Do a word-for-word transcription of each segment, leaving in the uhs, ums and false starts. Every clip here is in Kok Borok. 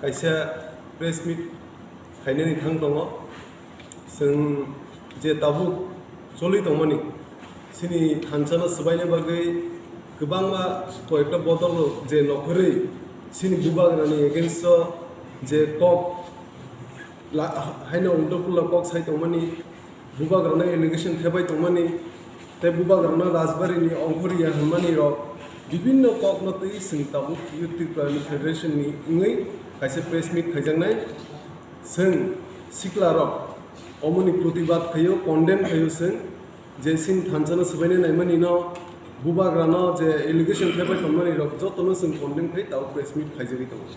Kaisa press meet khainani thang tongo. Chwng je tabuk choli tongmani, chini thansa no swbaina bagwi kwbangma koyekta bodol je nokhorwi chini bubagrani against o je kok la-, haino ulto pulo kok sai tongmani, bubagrano allegation thebai tongmani, tei bubagrano rajbarini ongkhorya hwnmani rok bibinno kokno twi chwng tabuk Youth Tripura ni Federation ni wngwi kaisa press meet khaijaknai. Chwng sikla rok omoni protibad khaio, condemn khaio chwng, je chini thansa no swbaina naimani no, bubagrano je allegation thebai tongmani rok jotono chwng condemn khai tabuk press meet khaijagwi tongo.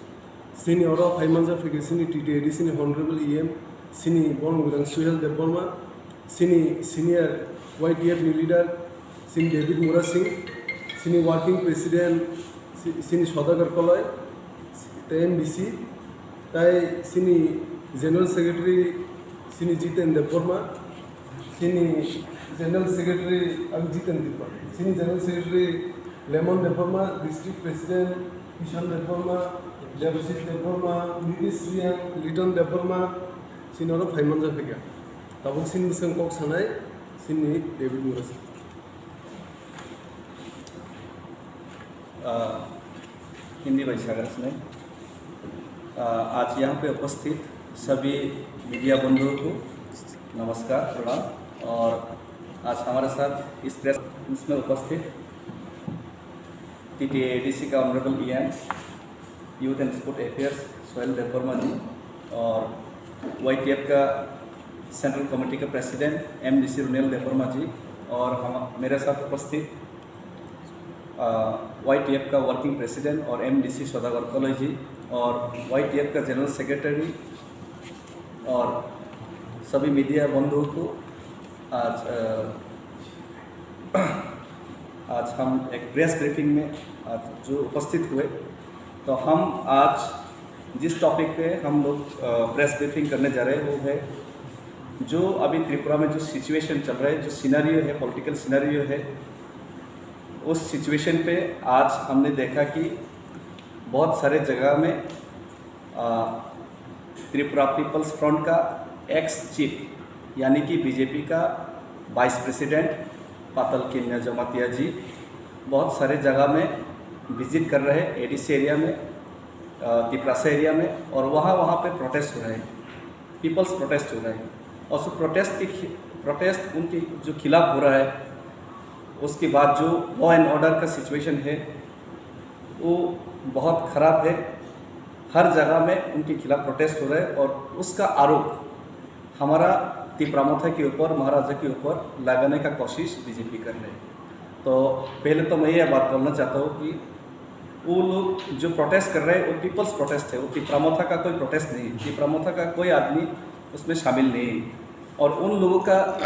Chini oro phai manja phikhe chini T T A D C ni Honorable E M, chini borok gwdang Suhel Debbarma, chini senior Y T F ni leader, chini David Murasing, chini working president, chi-, chini Sodagar Koloi, tei M D C, tei chini general secretary, chini Jiten Debbarma, chini general secretary, ang Jiten Debbarma, chini general secretary, Lemon Debbarma, district president, Kishan Debbarma, Debashis Debbarma, Nitish Reang, Liton Debbarma, chini oro phai manja phikha. Tabuk chini bwskango kok sanai, chini David Murasing. अ, हिंदी भाई सागर सिंह। अ, आज यहाँ पे उपस्थित सभी मीडिया बंधुओं को नमस्कार, प्रणाम। और आज हमारे साथ इस प्रेस में उपस्थित टीटीएडीसी का honourable EM, youth and sport affairs Sohail देबवर्मा जी और वाईटीएफ का सेंट्रल कमेटी का प्रेसिडेंट एमडीसी रुनेल देबवर्मा जी और हम, मेरे साथ उपस्थित वाईटीएफ का वर्किंग प्रेसिडेंट और एमडीसी सौदागर कॉलेज जी और वाईटीएफ का जनरल सेक्रेटरी और सभी मीडिया बंधुओं को आज, अ, आज हम एक प्रेस ब्रीफिंग में आज जो उपस्थित हुए, तो हम आज जिस टॉपिक पे हम लोग, अ, प्रेस ब्रीफिंग करने जा रहे हैं, वो है जो अभी त्रिपुरा में जो सिचुएशन चल रहा है, जो सिनेरियो है, पॉलिटिकल सिनेरियो है, उस सिचुएशन पे आज हमने देखा कि बहुत सारे जगह में, अ, त्रिपुरा पीपल्स फ्रंट का एक्स चीफ यानी कि बीजेपी का वाइस प्रेसिडेंट पातल किन्या जमातिया जी बहुत सारे जगह में विजिट कर रहे हैं, एडीसी एरिया में, अ, तिपरासा एरिया में, और वहाँ, वहाँ पे प्रोटेस्ट हो रहे हैं, पीपल्स प्रोटेस्ट हो रहे हैं। और उस प्रोटेस्ट की खि-, प्रोटेस्ट उनके जो खिलाफ हो रहा है, उसके बाद जो लॉ एंड ऑर्डर का सिचुएशन है, वो बहुत ख़राब है। हर जगह में उनके खिलाफ प्रोटेस्ट हो रहा है और उसका आरोप हमारा तिपरा मोथा के ऊपर, महाराजा के ऊपर लगाने का कोशिश बीजेपी कर रहे हैं। तो पहले तो मैं ये बात बोलना चाहता हूँ कि वो लोग जो प्रोटेस्ट कर रहे हैं, वो पीपल्स प्रोटेस्ट है, वो तिपरा मोथा का कोई प्रोटेस्ट नहीं है। तिपरा मोथा का कोई आदमी उसमें शामिल नहीं है। और उन लोगों का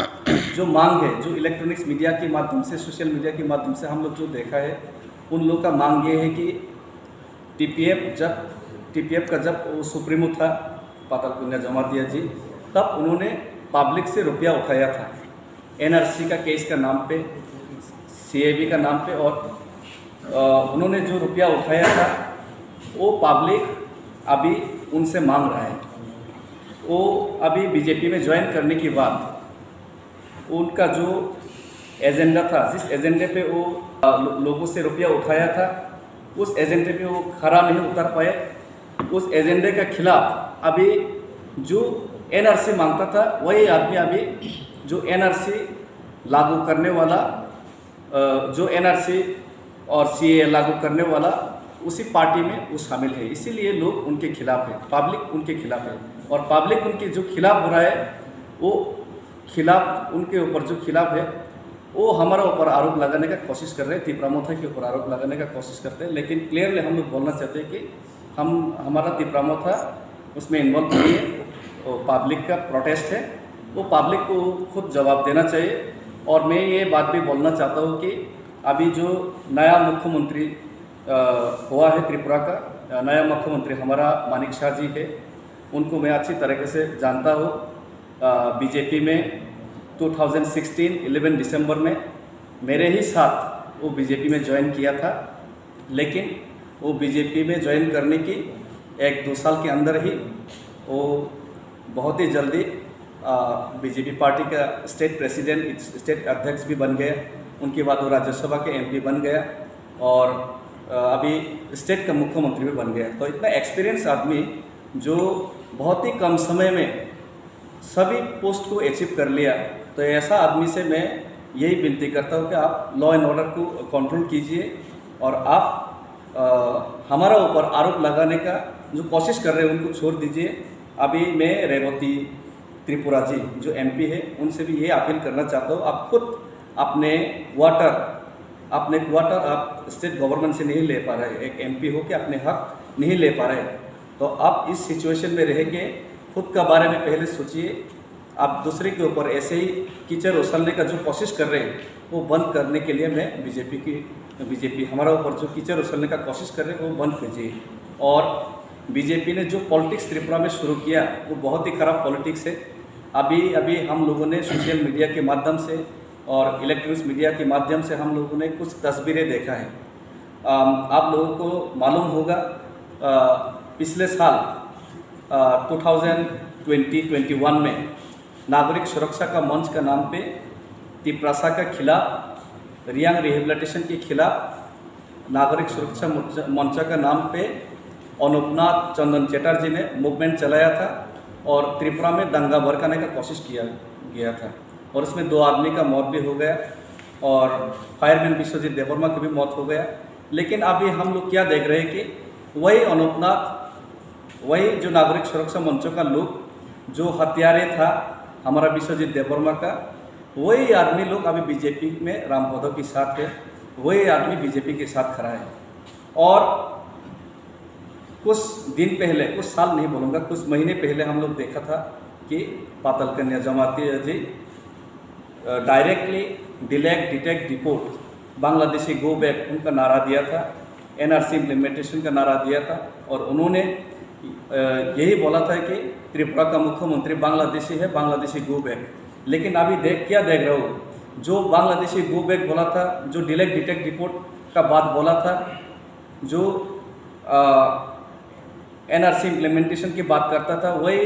जो मांग है, जो इलेक्ट्रॉनिक्स मीडिया के माध्यम से, सोशल मीडिया के माध्यम से हम लोग जो देखा है, उन लोगों का मांग ये है कि टीपीएफ जब, टीपीएफ का जब वो सुप्रीमो था, पातल कुंजा जमातिया जी, तब उन्होंने पब्लिक से रुपया उठाया था, एनआरसी का केस का नाम पे, सीएबी का नाम पे, और, अ, उन्होंने जो रुपया उठाया था, वो पब्लिक अभी उनसे मांग रहा है। वो अभी बीजेपी में ज्वाइन करने के बाद उनका जो एजेंडा था, जिस एजेंडे पे वो, अ, लो-, लोगों से रुपया उठाया था, उस एजेंडे पे वो खरा नहीं उतर पाए। उस एजेंडे के खिलाफ अभी जो एनआरसी मांगता था, वही आदमी अभी जो एनआरसी लागू करने वाला, अ, जो एनआरसी और सीएए लागू करने वाला, उसी पार्टी में वो शामिल है, इसीलिए लोग उनके खिलाफ है, पब्लिक उनके खिलाफ है। और पब्लिक उनके जो खिलाफ हो रहा है, वो खिलाफ, उनके ऊपर जो खिलाफ है, वो हमारा ऊपर आरोप लगाने का कोशिश कर रहे हैं, तिपरा मोथा के ऊपर आरोप लगाने का कोशिश करते हैं। लेकिन क्लियरली हम लोग बोलना चाहते हैं कि हम, हमारा तिपरा मोथा उसमें इन्वॉल्व नहीं है, वो पब्लिक का प्रोटेस्ट है, वो पब्लिक को खुद जवाब देना चाहिए। और मैं ये बात भी बोलना चाहता हूँ कि अभी जो नया मुख्यमंत्री, अ, हुआ है त्रिपुरा का, अ, नया मुख्यमंत्री हमारा मानिक शाह जी है, उनको मैं अच्छी तरीके से जानता हूँ। अ, बीजेपी में टू थाउजेंड सिक्सटीन इलेवन दिसंबर में मेरे ही साथ वो बीजेपी में ज्वाइन किया था, लेकिन वो बीजेपी में ज्वाइन करने की एक दो साल के अंदर ही वो बहुत ही जल्दी बीजेपी पार्टी का स्टेट प्रेसिडेंट, स्टेट अध्यक्ष भी बन गया। उनके बाद वो राज्यसभा के एमपी बन गया और अ, अभी स्टेट का मुख्यमंत्री भी बन गया। तो इतना एक्सपीरियंस आदमी जो बहुत ही कम समय में सभी पोस्ट को अचीव कर लिया, तो ऐसा आदमी से मैं यही विनती करता हूँ कि आप लॉ एंड ऑर्डर को कंट्रोल कीजिए और आप अ, हमारा ऊपर आरोप लगाने का जो कोशिश कर रहे हैं उनको छोड़ दीजिए। अभी मैं रेवती त्रिपुरा जी जो एमपी है उनसे भी ये अपील करना चाहता हूँ, आप खुद अपने क्वार्टर अपने क्वार्टर आप स्टेट गवर्नमेंट से नहीं ले पा रहे, एक एमपी हो के अपने हक नहीं ले पा रहे, तो आप इस सिचुएशन में रह के खुद का बारे में पहले सोचिए। आप दूसरे के ऊपर ऐसे ही कीचड़ उछलने का जो कोशिश कर रहे हैं वो बंद करने के लिए मैं बीजेपी की बीजेपी हमारा ऊपर जो कीचड़ उछलने का कोशिश कर रहे हैं वो बंद कीजिए। और बीजेपी ने जो पॉलिटिक्स त्रिपुरा में शुरू किया वो बहुत ही खराब पॉलिटिक्स है। अभी अभी हम लोगों ने सोशल मीडिया के माध्यम से और इलेक्ट्रॉनिक्स मीडिया के माध्यम से हम लोगों ने कुछ तस्वीरें देखा है। अम, आप लोगों को मालूम होगा, अ, पिछले साल two thousand twenty twenty one में नागरिक सुरक्षा का मंच का नाम पे तिपरासा का खिलाफ, रियांग रिहेबिलिटेशन के खिलाफ नागरिक सुरक्षा मोर्चा- मंच का नाम पे अनुपनाथ चंदन चटर्जी ने मूवमेंट चलाया था और त्रिपुरा में दंगा भड़काने का कोशिश किया गया था और इसमें दो आदमी का मौत भी हो गया और फायरमैन विश्वजीत देवर्मा की भी मौत हो गया। लेकिन अभी हम लोग क्या देख रहे हैं कि वही अनुपनाथ, वही जो नागरिक सुरक्षा मंचों का लोग जो हत्यारे था हमारा विश्वजीत देवर्मा का, वही आदमी लोग अभी बीजेपी में रामपदो के साथ है, वही आदमी बीजेपी के साथ खड़ा है। और कुछ दिन पहले, कुछ साल नहीं बोलूँगा, कुछ महीने पहले हम लोग देखा था कि Patal Kanya Jamatia ji directly delete detect deport Bangladeshi go back उनका नारा दिया था, एनआरसी इम्प्लीमेंटेशन का नारा दिया था और उन्होंने अ, यही बोला था कि त्रिपुरा का मुख्यमंत्री बांग्लादेशी है, बांग्लादेशी गो बैक। लेकिन अभी देख क्या देख रहे हो, जो बांग्लादेशी गो बैक बोला था, जो डिलेट डिटेक्ट डिपोर्ट का बात बोला था, जो एनआरसी इम्प्लीमेंटेशन की बात करता था, वही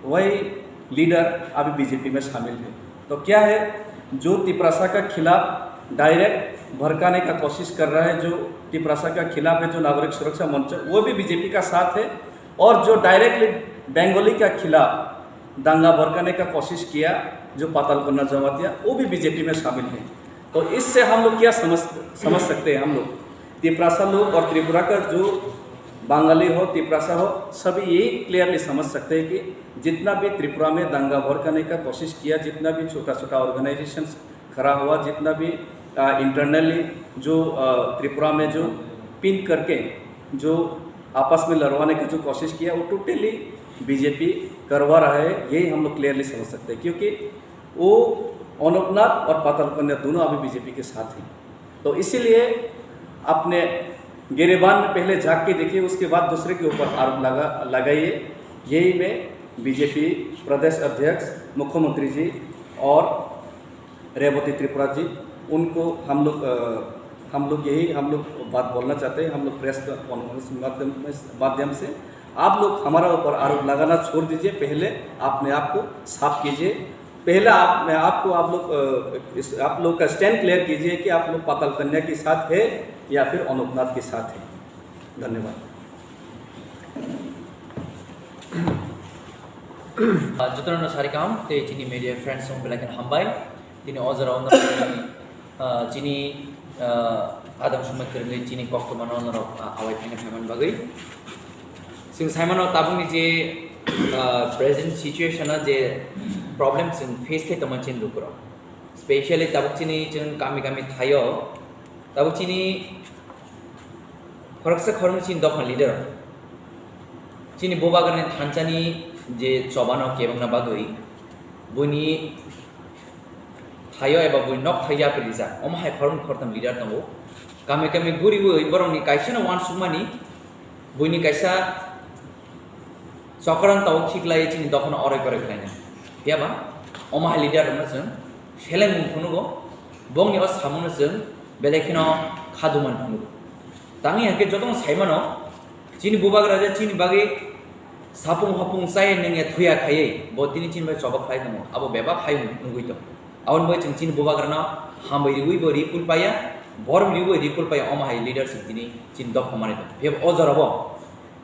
वही लीडर अभी बीजेपी में शामिल है। तो क्या है, जो तिपरासा का खिलाफ डायरेक्ट भड़काने का कोशिश कर रहा है, जो तिपरासा का खिलाफ है, जो नागरिक सुरक्षा मंच, वो भी बीजेपी का साथ है। और जो डायरेक्टली बंगाली का खिलाफ दंगा भड़काने का कोशिश किया, जो पाताल कन्या जमातिया, वो भी बीजेपी में शामिल है। तो इससे हम लोग क्या समझ समझ सकते हैं? हम लोग तिपरासा लोग और त्रिपुरा का जो बंगाली हो, तिपरासा हो, सभी यही क्लियरली समझ सकते हैं कि जितना भी त्रिपुरा में दंगा भड़काने का कोशिश किया, जितना भी छोटा छोटा ऑर्गेनाइजेशंस खड़ा हुआ, जितना भी इंटरनली जो अ, त्रिपुरा में जो पिन करके जो आपस में लड़वाने की जो कोशिश किया, वो टोटली बीजेपी करवा रहा है, यही हम लोग क्लियरली समझ सकते हैं। क्योंकि वो अनंतनाग और पाताल कन्या दोनों अभी बीजेपी के साथ हैं। तो इसीलिए अपने गिरेबान में पहले झांक के देखिए, उसके बाद दूसरे के ऊपर आरोप लगा लगाइए। यही में बीजेपी प्रदेश अध्यक्ष, मुख्यमंत्री जी और रेवती त्रिपुरा जी, उनको हम लोग अ, हम लोग यही हम लोग बात बोलना चाहते हैं। हम लोग प्रेस कॉन्फ्रेंस माध्यम में माध्यम से आप लोग हमारा ऊपर आरोप लगाना छोड़ दीजिए। पहले अपने आप को साफ कीजिए। पहले आप मैं आपको आप लोग अ, इस, आप लोग का स्टैंड क्लियर कीजिए कि आप लोग पाताल कन्या के साथ है या फिर अनंतनाग के साथ है। धन्यवाद। Jotono sarikam tei chini media friends rok belai kheno hambai. Tini o jora o, ah, chini, ah, adang somoi kwrwngwi chini koktwmano norok, ah, awai phaina phaimani bagwi. Chwng saimano tabukni je, ah, present situation o je problem chwng face khe tongmani chini lukurok. Specially tabuk chini chwng kami kami thaio, tabuk chini khoroksa khoroknwi chini dophani leader, chini bubagrani thansa ni je choba no kebengna bagwi buini thaio eba buini nok thaio yapri rijak, omo hai khoroknwi khoroktham leader tongo. Kami kami guriwi borokni kaisa no uansukmani buini kaisa chokran tau khiklai chini dophano oroi poroi khlaina. Phiya ba omo hai leader rokno chwng selengmung phunugo, bongni o samungno chwng belai kheno khaduman phunugo. Tangwi hwnkhe jotono saimano Chini bubagra je chini bagwi sapung hopung chaya nungya thuya khaiwi bo tini chini bai choba khlai tongo, abo bebak hai nugwi tongo. Aboni bagwi chwng chini bubagrano hambai riwi bo ri kulpaya, borom riwi bo ri kulpaya, omo hai leadership tini chini dopha manwi tongo. Phiya bo o jorabo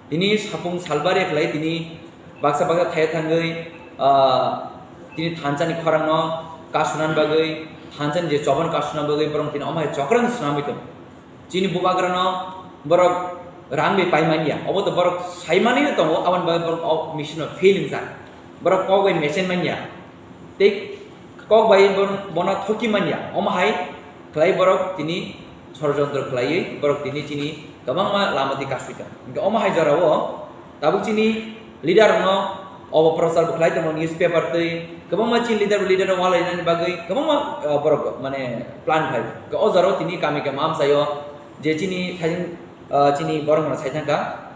tini sapung salbari khlai tini baksa baksa thaya thangwi, ah, tini thansa ni khorang no kasunan bagwi, thansa ni je choban kasunan bagwi borok tini omo hai chokran swnamwi tongo. Chini bubagrano borok rang bai pai manya, obo to borok sai manwi no tongo, aboni bagwi borok o mission o fail wngjak. Borok kok bai mesen manya, tei kok bai bor-, bono thoki manya, omo hai khlai borok tini sorojontro khlaiwi borok tini chini kwbangma lama twi kasui tongo. Hwnkhe omo hai jorao tabuk chini leader rokno obo prochar bo khlai tongo newspaper twi, kwbangma chini leader leader rok walainani bagwi kwbangma, ah, borok mane plan khlai tongo. Hwnkhe o jorao tini kami kami amchaio je chini thaijing, ah, chini borok mano sai thangkha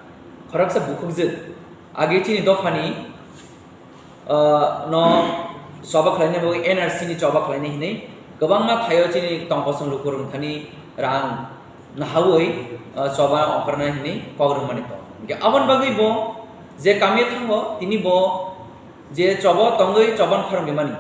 khoroksa bukhukjwk age chini dophani, ah, no choba khlaina bagwi N R C ni choba khlaina hinwi kwbangma thaio chini tongkosong lukurok thani rang nahawi, ah, choba ongkhorna hinwi kok rwmani tongo. Hwnkhe aboni bagwi bo je kamio thango tini bo je choba tongwi choban khorang rimani.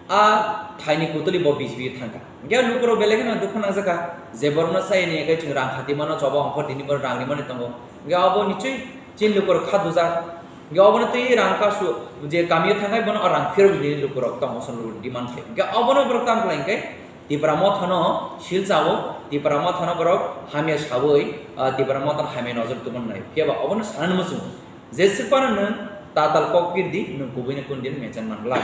A thaini kutuli bo B J P o thangkha. Hwnkhe lukurok belai kheno dukhu nangjakha, je borokno sayani hwnkhe chwng rang khati mano, choba ongkhor tini borok rang rimani tongo. Hwnkhe abo nichoi chini lukurok kha dujak. Hwnkhe obono twi rang kasu je kamio thangkhai bono o rang phirok di lukurok tong oson lukurok demand khai. Hwnkhe obono borok tamo khlai hwnkhe Tipra Mothano sil chao, Tipra Mothano borok hamya sawi, ah, Tipra Mothano hamya nojor tubun nai. Phiya ba obono sanani muchungo. Jeswk phano nwng tatal kok pir di, nwng kubui no kunu din mechan man glak.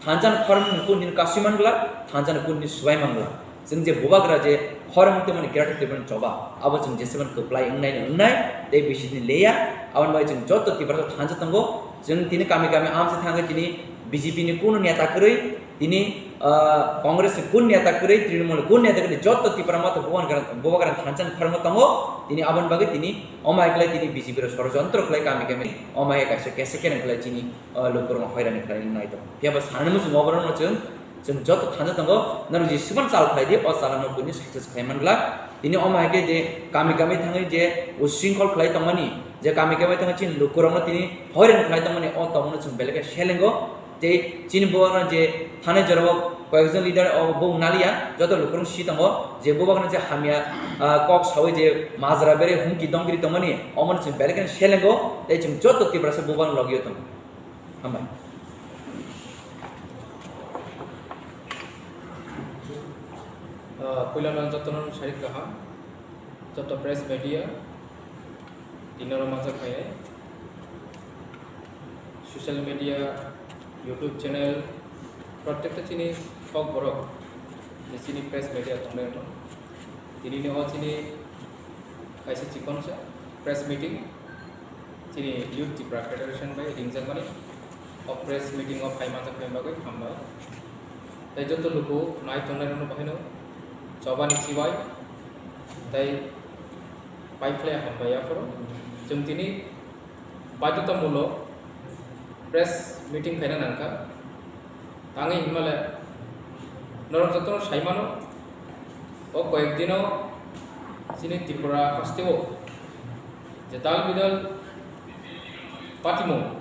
Thansa ni khorang nwng kunu din kasui man glak, thansa ni kunu din subai man glak. Chwng je bubagra je khorang tongmani greater Tipraland choba, abo chwng jeswk phano kwplai wngnai no wngnai, tei bisi din leya, aboni bagwi chwng joto Tiprasa thansa tongo. Chwng tini kami kami amsa thangwi tini B J P ni kunu neta kwrwi, tini, ah, Congress ni kun neta kwrwi, Trinamool ni kun neta kwrwi, joto Tipra Motha bubagra, bubagra thansa ni khorang tongo. Tini aboni bagwi tini omo hai khlai tini B J P rok sorojontro khlai kami kami omo hai kaisa kesa kena khlai chini, ah, lukurok hoirani khlai nai tongo. Phiya ba sanani muchungo oborok no chwng, chwng joto thansa tongo, norok jeswk phano chal khlai di, o chala no buini success khlai man glak. Tini omo hai khe je kami kami thangwi je usringkhol khlai tongmani, je kami kami thangwi chini lukurok no tini hoirani khlai tongmani, o tongmani chwng belai khe selengo. Tei chini borokno je thanai jorao koyekjon leader o bung naliya, joto lukurok si tongo, je bubakno je hamya, ah, kok sawi je majra bere humki dongkri tongmani, omono chwng belai kheno selengo, tei chwng joto Tiprasa bubakno logio tongo. Hambai. Ah, puilano jotono sarik kaham, joto press media, Tini oro manjak khainai social media, YouTube channel, protekta chini kok borok, je chini press media tongnai rokno. Tini ni o chini kaisa chikonsa press meeting, chini Youth Tipra Federation bai ringjakmani o press meeting o phai manjak khainai bagwi hambai. Tei joto luku nai tongnai rokno bahaino chobani chibai tei Pai phlai hambai aphuru. Chwng tini baidhotamulok press meeting khaina nangkha. Tangwi hinmale norok jotono saimano, o koyek dino chini Tripura hasteo je dal bidal patimung,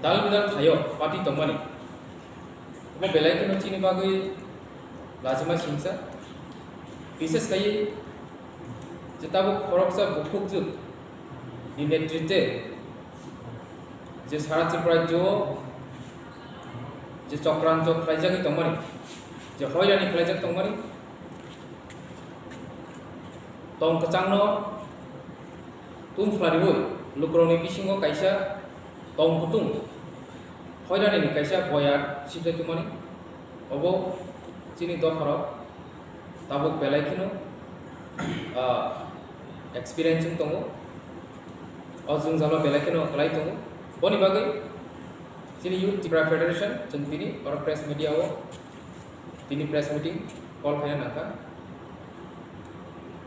dal bidal thaio party tongmani. Obo belai kheno chini bagwi lachima singsa. Bises khai je tabuk khoroksa bukhukjwk ni netritwe je sara Tripura rajyo o je chokranto khlaijagwi tongmani, je hoirani khlaijak tongmani, tong kwchangno tum phlariui lukurokni bisingo kaisa tong kutung hoiranini kaisa boyar sibjak tongmani. Obo chini dopharok tabuk belai kheno, ah, experience wng tongo. O jwngjalo belai kheno kwlai tongo. Boni bagwi chini Youth Tripura Federation chwng tini oro press media o tini press meeting call khaina nangkha.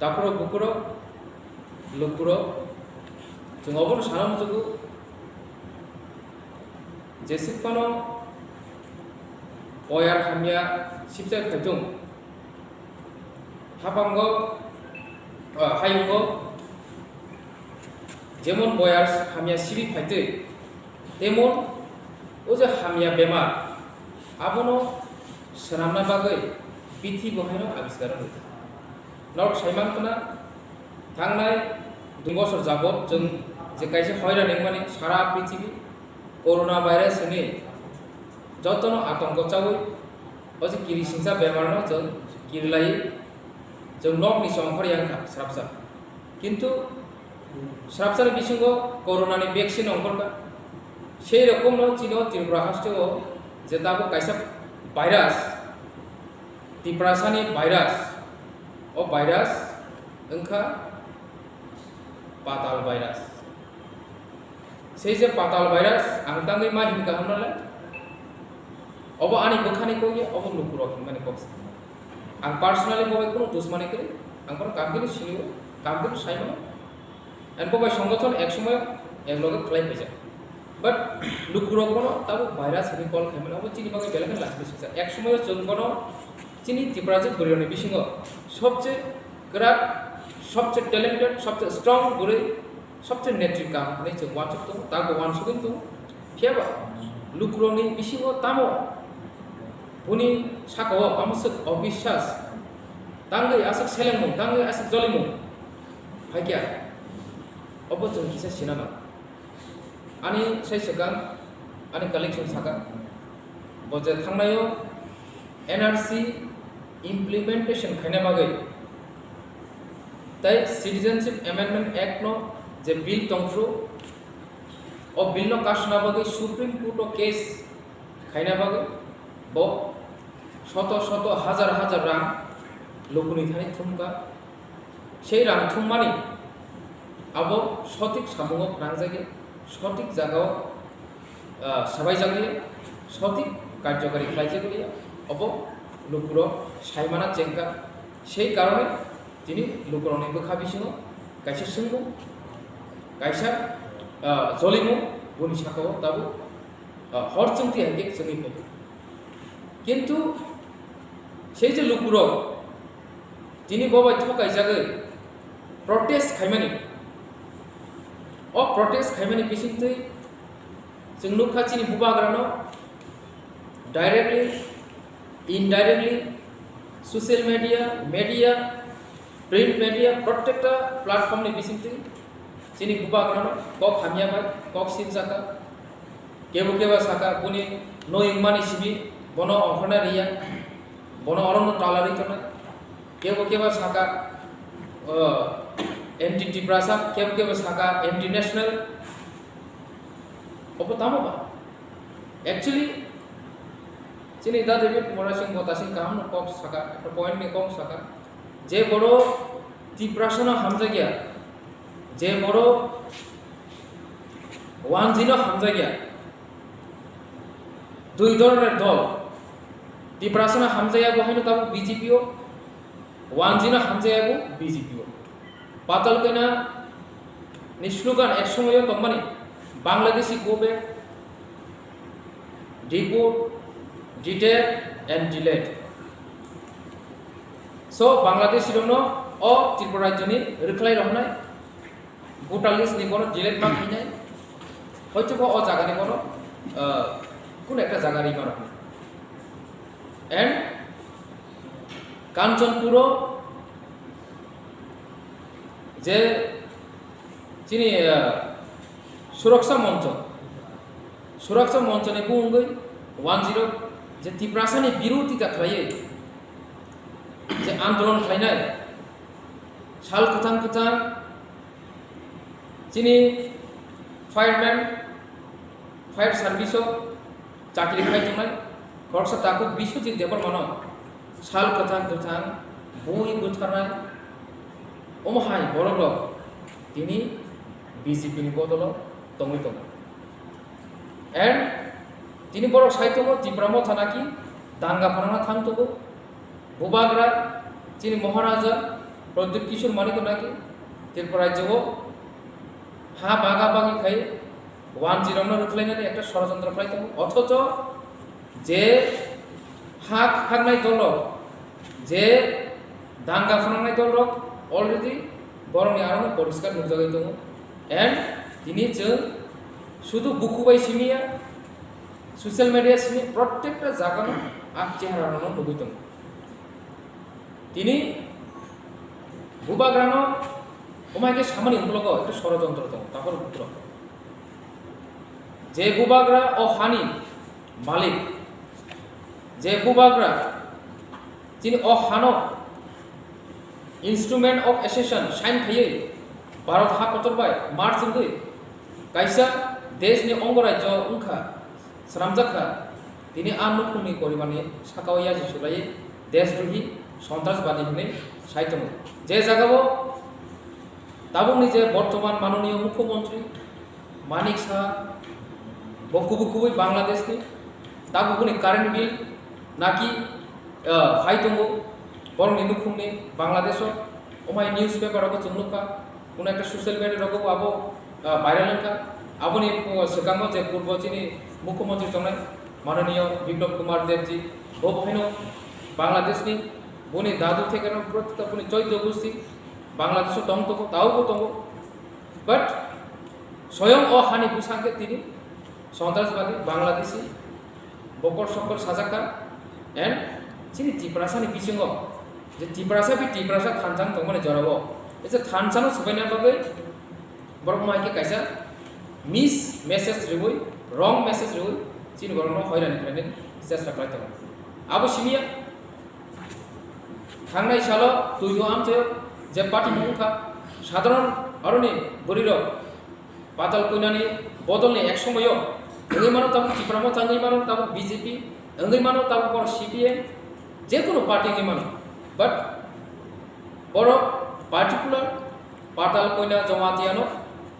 Takhurok bukhurok lukurok chwng obono sana muchungo, jeswk phano boyar hamya sibjak phaitung. Hapango, ah, hayungo Jemon boyar hamya sibi phaitwi, temon o je hamya bemar, abono swnamna bagwi bithi bo haino abiskar wngwi. Norok saiman khna, thangnai dui bosor jabot chwng je kaisa hoira nengmani sara prithibi corona virus hwnwi jotono atongko chawi, o je kirisingsa bemarno chwng kirilai, chwng nokni chongkhor yang kha srapsa. Kintu srapsani bisingo corona ni vaccine ongkhorkha. Sei rokomno chini o Tripura hasteo je tabuk kaisa virus, Tiprasani virus, o virus wngkha patal virus. Sei je patal virus ang tangwi ma himkha hwnmale, obo ani bwkhani kok ya, obo lukurok himani kok se. Ang personally bo bai kunu dusmani kwrwi, ang bono kam khe sinio, kam khe saimano. And bo bai songothon ek somoy ek loge khlai phaijak. But lukurok bono tabuk virus hwnwi call khaimani, obo chini bagwi belai kheno lachini swijak. Ek somoyo chwng bono chini Tiprajwk bwrwirokni bisingo sobse kwrak, sobse talented, sobse strong bwrwi, sobse netri kam hwnwi chwng uansuk tongo, tabuk uansugwi tongo. Phiyaba lukurokni bisingo tamo boni sakao amoswk obiswas tangwi aswk selengmung, tangwi aswk jolimung phaikha, obo chwng kisa sina nango. Ani sai swkang, ani colleague chwng saka, bo je thangnaio N R C implementation khaina bagwi tei Citizenship Amendment Act no je bill tongphuru, o bill no kasna bagwi Supreme Court o case khaina bagwi bo soto soto hajar hajar rang lukuni thani thumkha. Sei rang thummani abo sotik samungo phnangjakya, sotik jagao, ah, sabaijak liya, sotik karjokari khlaijak liya, obo lukurok saimana chengkha. Sei karone tini lukurokni bwkha bisingo kaisa swngmung, kaisa, ah, jolimung boni sakao tabuk, ah, hor chwngtwi hai khe chwngwi phaikha. Kintu sei je lukurok tini bo bai thokaijagwi protest khaimani, o protest khaimani bisingtwi chwng nukha chini bubagrano directly, indirectly, social media, media, print media, prottekta platform ni bisingtwi chini bubagrano kok hamya bai kok sinjaka. Kebo kebo saka boni noi wngmani simi bono ongkhorna riya, bono orono tala ri tongnai. Kebo kebo saka, o, anti Tiprasa, kebo kebo saka anti national. Obo tamo ba? Actually, chini Da David Murasing bo tasing kaham no kok saka, ekta point ni kok saka. Je boro Tiprasano hamjakya, je boro Wanjino hamjakya, dui dhoroner dol, Tiprasano hamjakya bo haino tabuk B J P o, Wanjino hamjakya bo B J P o. Patal Kaina ni slogan ek somoyo tongmani, Bangladeshi go back, deport, deter and delete. So, Bangladeshi rokno o Tripura rajyoni rwkhlai roknai, voter list ni bono delete ma khainai, hoito bo o jaga ni bono, ah, kun ekta jaga rima roknai. And Kanchanpuro je chini, ah, Suraksha Moncho, Suraksha Moncho ni bumungwi one zero je Tiprasani birodita khlaiwi je andolon khlainai, sal kwthang kwthang chini fireman, fire service o chakri khai tongnai khoroksa takhuk Biswajit Debbarmano sal kwthang kwthang bui butharnai, omo hai borok rok tini B J P ni bodolo tongwi tongo. And tini borok sai tongo Tipra Motha naki danga phanangna thang tongo. Bubagra chini Maharaja Pradyut Kishore Manikya naki Tripura rajyo o ha baga bagi khai wanjirokno rwkhlainani ekta sorojontro khlai tongo. Othocho je ha khaknai dolrok, je danga phanangnai dolrok already borokni arono poriskar nukjagwi tongo. And tini chwng sudu buku bai simi ya, social media simi, prottekta jagano a chehararokno nugwi tongo. Tini bubagrano omai khe samani ungkologo ekta sorojontro tongo, takor putrok. Je bubagra o hani malik, je bubagra chini o hano Instrument of Accession sign khaiwi Bharat ha kotor bai merge wngwi kaisa deshni ongo rajyo wngkha, swnamjak kha, tini a nukhungni porimani sakao yaji sulaiwi deshdrohi, sontrasbadi hwnwi sai tongo. Je jagao tabukni je bortoman manoniyo mukhyamantri Manik Saha, bo kubui kubui Bangladeshni, tabuk boni current bill naki, ah, phai tongo, borokni nukhungni Bangladesho, omai newspaper rogo chwng nukha, kuno ekta social media rogo bo abo, ah, viral wngkha. Aboni, oh, swkango je purbo chini mukhyamantri tongnai, manoniyo Biplab Kumar Debji, bo phaino Bangladeshni, boni dadu theke no, boni choiddo gusti Bangladesho tong tongo, tao bo tongo. But soyong o hani bwsang khe tini sontrasbadi, Bangladeshi, bokol sokol sajak kha, and chini Tiprasani bisingo je Tiprasa bai Tiprasa thansa wng tongmani jorao, je thansa no swbaina bagwi borok mai khe kaisa mis message riwi, wrong message riwi chini borokno hoirani khlainani chesta khlai tongo. Abo simi ya. Thangnai salo Tuidu amchaio je party mung wngkha, sadharon aroni bwrwirok Patal Koinani bodolni ek somoio wngwi mano tabuk Tipra Motha, wngwi mano tabuk B J P, wngwi mano tabuk borok C P M, jekunu party wngwi mano. But borok particular Patal Koina Jamatiano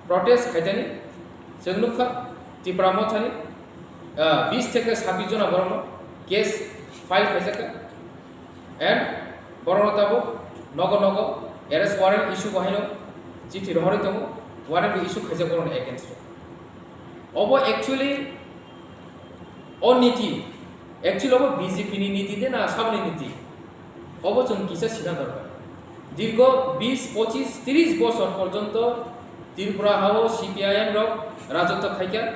protest khaitani chwng nukha, Tipra Mothani, ah, bis theke sabbish jona borokno case file khaijakha. And borokno tabuk nogo nogo arrest warrant issue bo haino chithi rohorwi tongo, warrant bo issue khaijak borokni against o. Obo actually o niti, actually obo B J P ni niti de na saboni niti? Obo chwng kisa sina dorkar. Dirgo bis, pochis, tris bosor porjonto Tripura hao C P I M rok rajotwo khaikha.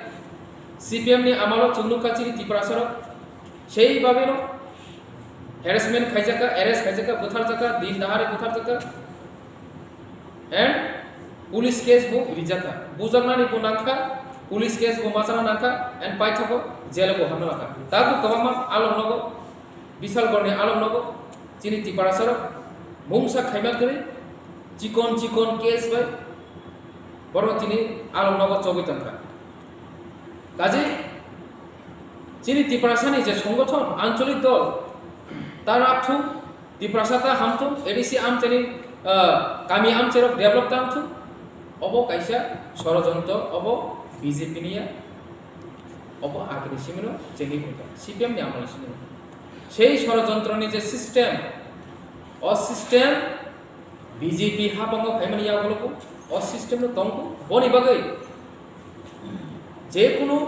C P M ni amalo chwng nukha chini Tiprasa rok sei babeno harassment khaijakha, arrest khaijakha, butharjakha, din dahare butharjakha, and police case bo rijakha. Bujaknani bo nangkha, police case bo machana nangkha, and paithago jail bo hamna nangkha. Tabuk kwbangma along nogo, bisal borni along nogo, chini Tiprasa rok mungsa khaima kwrwi chikon chikon case bai borok tini along nogo chogwi tongkha. Kaje chini Tiprasani je songothon, ancholik dol, ta rap thung, Tiprasa ta ham thung, A D C amchani, ah, kami amcherok develop tang thung, obo kaisa sorojontro, obo B J P ni ya, obo agini simino chengwi phai kha, C P M ni amoni simino. Sei sorojontroni je system, o system B J P habango phaimani yagulo bo o system no tongo. Boni bagwi je kunu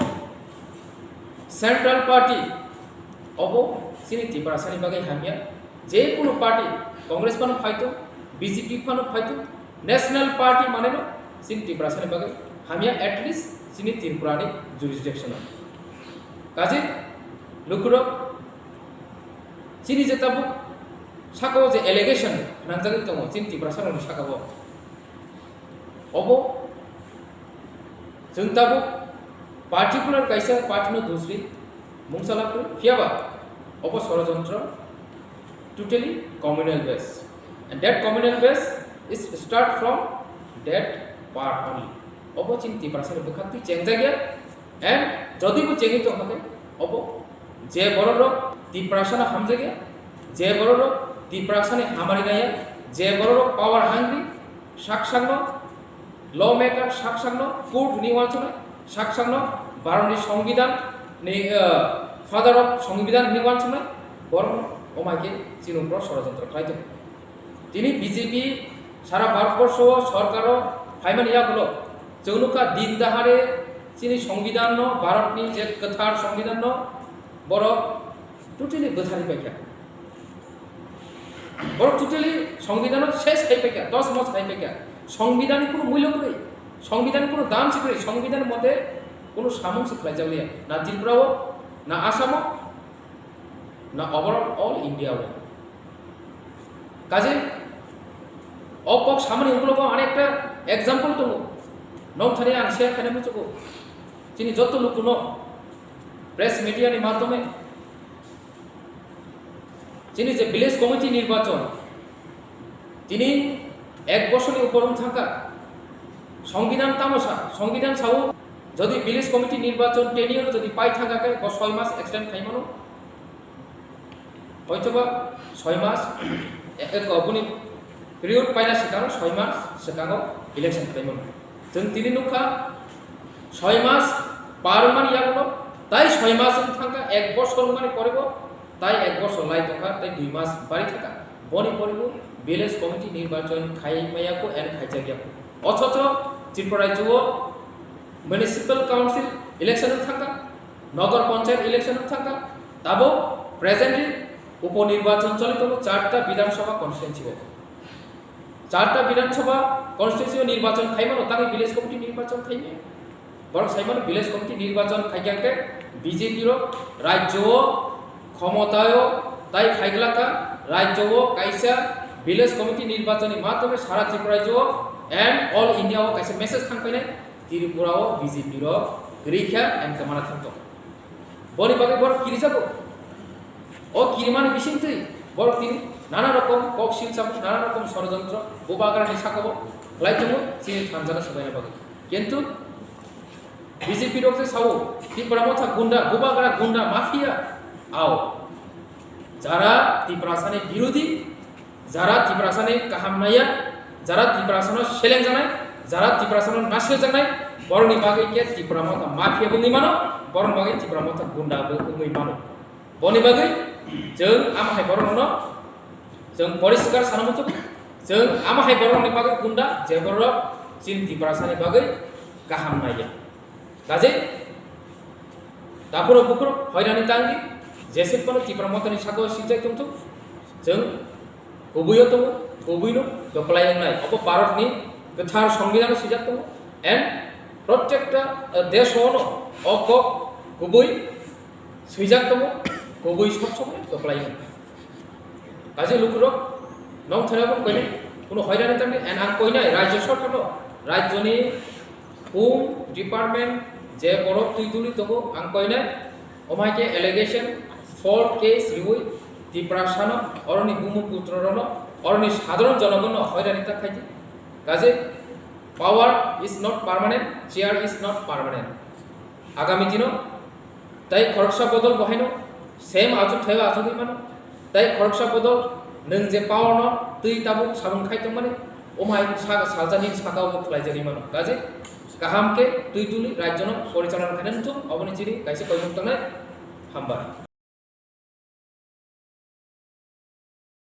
central party obo chini Tiprasani bagwi hamya. Je kunu party, Congress phano phaito, B J P phano phaito, national party mane no chini Tiprasani bagwi hamya, at least chini Tripura ni jurisdiction o. Kaje lukurok chini je tabuk saka o je allegation nangjagwi tongo chini Tiprasa rokni saka o, obo chwng tabuk particular kaisa party no dusri mungsa lab kwrwi, phiyaba obo sorojontro totally communal base, and that communal base is start from that part only. Obo chini Tiprasa ni bwkhaktwi chengjak ya. And jodi bo chengwi tongkha khe, obo je borok rok Tiprasa no hamjakya, je borok rok Tiprasa ni hamari naiya, je borok rok power hungry, sak sakno lawmaker, sak sakno court hwnwi uansuknai, sak sakno Bharat ni Songbidan ni, ah, father of Songbidan hwnwi uansuknai, borok no omai khe chini upor sorojontro khlai tongo. Tini B J P sara Bharatborsho o sorkaro phaimani yagulo chwng nukha din dahare chini Songbidanno, Bharatni je kwthar Songbidanno borok totally bwthari paikha. Borok totally Songbidanno ses khai paikha, dos mos khai paikha. Songbidanni kuno mulyo kwrwi. Songbidan kuno dam se kwrwi, songbidan mote kuno samung se khlaijakliya. Na Tripura o, na Assam o, na overall all India o. Kaje o kok samani uklogo ani ekta example tongo. Nong thani ang share khaina muchugo. Chini joto lukuno press media ni madhyome chini je village committee nirbachon, tini ek bosorni upor wng thangkha. Songbidan tamo sa, songbidan sao, jodi village committee nirbachon tenure jodi pai thangkha khe bo soi mas extend khai mano. Hoitoba soi mas, e, e, boni period paina swkango soi mas swkango election khlai mano. Chwng tini nukha, soi mas par wngmani yagulo, tai soi mas wng thangkha, ek bosor wngmani porebo, tai ek bosor lai tongkha, tai dui mas bari thangkha. Boni porebo village committee nirbachon khai maya kho and khaijak ya kho. Othocho Tripura rajyo o municipal council election wng thangkha, Nagar Panchayat election wng thangkha, tabo presently upo nirbachon choli tongo charta Bidhan Sabha constituency o. Charta Bidhan Sabha constituency o nirbachon khaimano, tangwi village committee nirbachon khaimaya. Borok saimano village committee nirbachon khaikha khe B J P rok rajyo o khomotao tai phaiglakha, rajyo o kaisa village committee nirbachon ni madhyome sara Tripura rajyo o and all India o kaisa message thangpainai. Tripura o B J P rok kwrwi kha and kwmana thangtong. Boni bagwi borok kirijago. O kirimani bisingtwi borok tini nana rokom kok silcham, nana rokom sorojontro bubagrani sakao khlai tongo chini thanjana swbaina bagwi. Kintu B J P rok je sao Tipra Motha gunda, bubagra gunda, mafia, ao jara Tiprasani birodhi, jara Tiprasani kaham naiya, jara Tiprasano selengjanai, jara Tiprasano nasiljaknai, borokni bagwi khe Tipra Motha mafia bo wngwi mano, borokni bagwi Tipra Motha gunda bo wngwi mano. Boni bagwi chwng ama hai borokno chwng poriskar sana muchung, chwng ama hai borokni bagwi gunda, je borok chini Tiprasani bagwi kaham naiya. Kaje, taphuro buphuro hoirani tangdi, jesuk phano Tipra Mothani sakao sijak tongthok, chwng kubuio tongo, kubuino doklai wngnai. Obo Bharatni kwthar Songbidan swijak tongo, and protekta, eh, desh ono o kok kubui swijak tongo, kubui sob somoi doklai wngnai. Kaje lukurok, nong thani bo koinai, kuno hoirani tangdi, and ang koinai, rajyo sorkarno, rajyoni Home Department je borok twi duli tongo, ang koinai, omai khe allegation, false case riwi, Tiprasano, oroni bumu putrorono, oroni sadharon jonogono hoirani ta khaidi. Kaje, power is not permanent, chair is not permanent. Agami dino, tai khoroksa bodol bo haino same achuk thaio achugwi mano. Tai khoroksa bodol nwng je power no twi tabuk sabung khai tongmani, omo hai sa-, saljani sakao bo khlaijagwi mano. Kaje kaham khe twi duli rajyono porichalona khaina muchung, oboni chini kaisa koimung tongnai. Hambai.